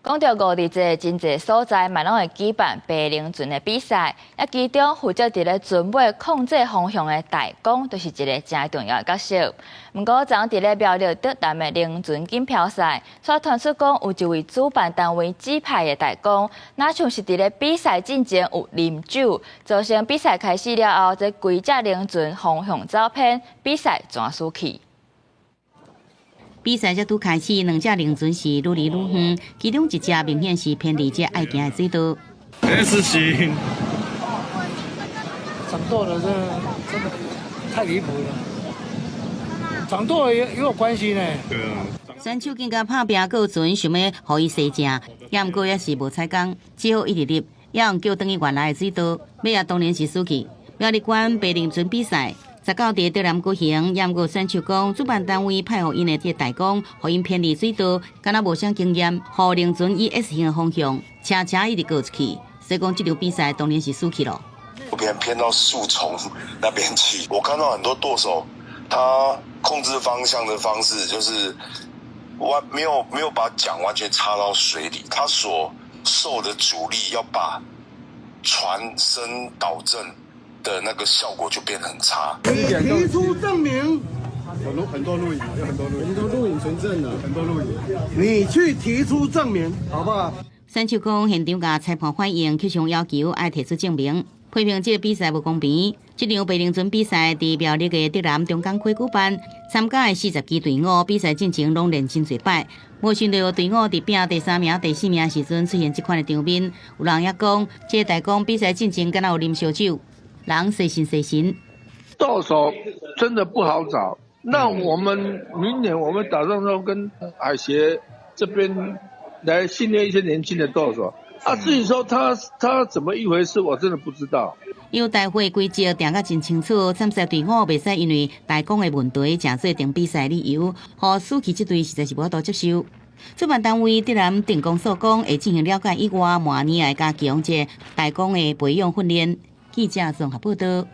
講著五里這真濟所在嘛攏會舉辦白龍船的比賽，啊，其中負責佇咧船尾控制方向的大綱，就是一个誠重要的角色。毋過，昨佇咧苗栗竹南的龍船錦標賽，卻傳出講有一位主辦單位指派的大綱，若像是佇咧比賽進前有啉酒，造成比賽開始了後，這規隻龍船方向走偏，比賽全輸去。比賽才拄開始，兩隻龍船是愈離愈遠，其中一隻明顯是偏離這愛行的水道。 S 型。掌舵的真的真的太離譜了，掌舵也有關係呢。對啊。選手更加拍拚過船，想欲予伊踅正，也毋過也是無彩工，只好一直入，也用叫轉去原來的水道，尾仔當然是輸去。苗栗縣白龍船比賽，19佇竹南舉行，也毋過選手講，主辦單位派予𪜶的這個大綱，予𪜶偏離水道，敢若無啥經驗，予龍船以 S 型的方向，斜斜一直過出去，所以講這場比賽當然是輸去咯。偏偏到樹叢那邊去，我看到很多舵手，他控制方向的方式就是完沒有把槳完全插到水裡，他所受的阻力要把船身導正的那個效果就變得很差。你提出證明，有錄很多錄影，有很多錄影，很多錄影存證的，很多錄影。你去提出證明，好不好？選手講現場共裁判反映，去向要求愛提出證明，批評這個比賽無公平。這場白龍船比賽佇苗栗的竹南中港溪舉辦，參加的40支隊伍比賽進前攏練真濟擺，無想到隊伍佇拼第三名、第四名時陣出現這款的場面。有人也講，這個大綱比賽進前敢若有啉燒酒。人細心細心，舵手真的不好找。那我們明年我們打算說跟海協這邊來訓練一些年輕的舵手。啊，至於說他怎麼一回事，我真的不知道。有大會規則定甲真清楚，參賽隊伍袂使因為大綱的問題，成做停比賽理由，予輸去這隊實在是無法度接受。主辦單位竹南鎮公所講，會進行了解以外，明年會加強這大綱的培養訓練。記者綜合報道。